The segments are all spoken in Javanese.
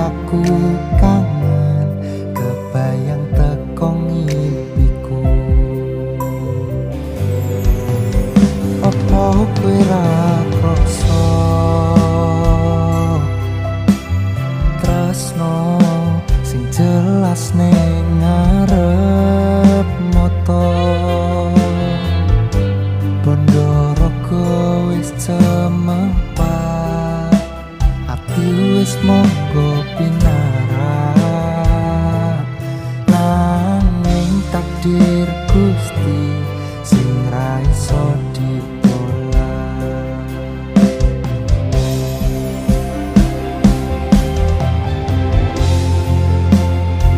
aku kangen, kebayang teko ngimpiku. Apa kowe ra krasa tresno sing jelas ning ngarep mata? Bondo raga wis cemepak, ati wis monggo pinarak, nanging takdir Gusti sing ra iso ditolak.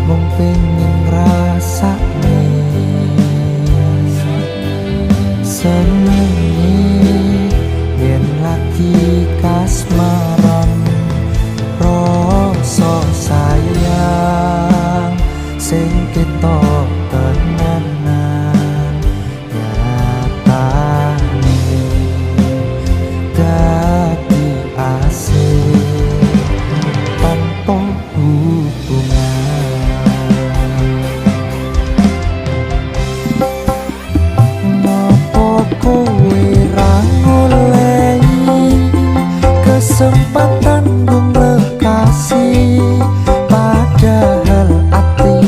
Mung pengen ngrasakne senenge yen lagi kasmaran, rasa sayang sing ketok tenanan, nyatane dadi asik tanpa hubungan. Ngopo kowe ra ngolehi kesempatan nggo nglekasi, padahal ati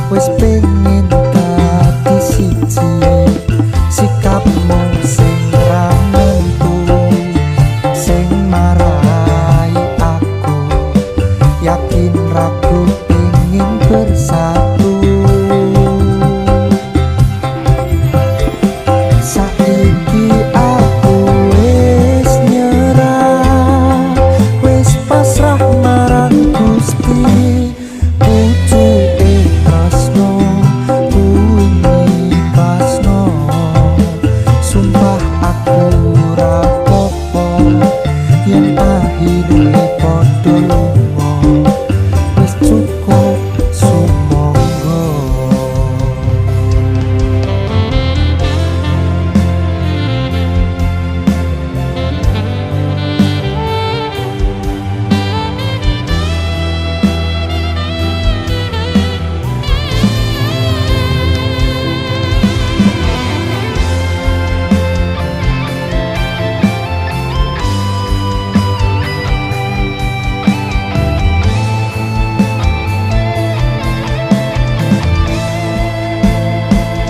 wis pengen dadi siji. Sikapmu sing ra nentu sing marai aku yakin ragu ingin bersatu. Saiki aku wis nyerah, wis pasrah marang Gusti. Pucuke tresno kuwi ikhlasno, sumpah aku ra popo yen akhire padha lunga. Wis cukup sumangga.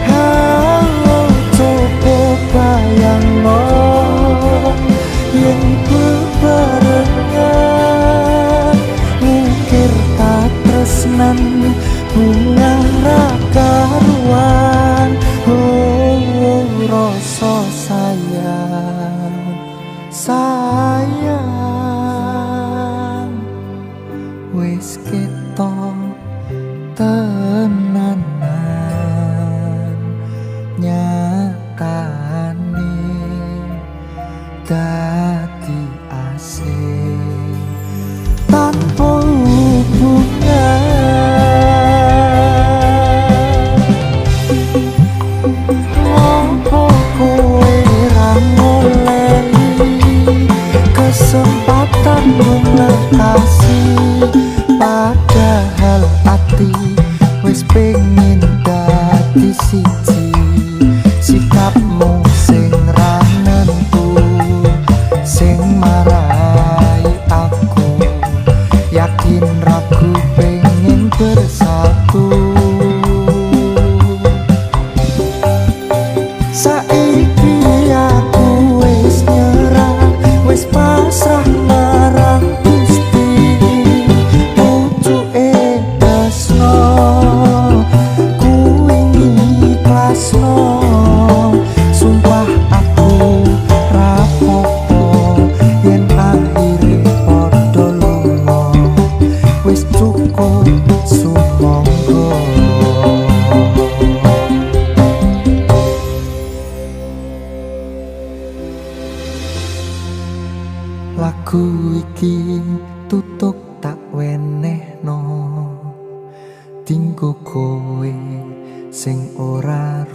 Halo, coba bayangno yen bebarengan ngukir katresnan bunga ra karuan. Oh, rasa sayang, sayang wis ketok tenanan, nyatane dadi asik tanpa hubungan. Ngopo kowe ra ngolehi kesempatan nggo nglekasi, padahal ati wis pengen dadi siji. Sikapmu sing ra nentu sing marai aku yakin ragu pengen bersatu. Saiki aku wis nyerah, wis pasrah marang Gusti. Pucuke tresno kuwi ikhlasno, sumpah aku ra popo yen akhire padha lunga. Wis cukup sumangga. Lagu iki tutuk tak wenehno dinggo kowe sing ora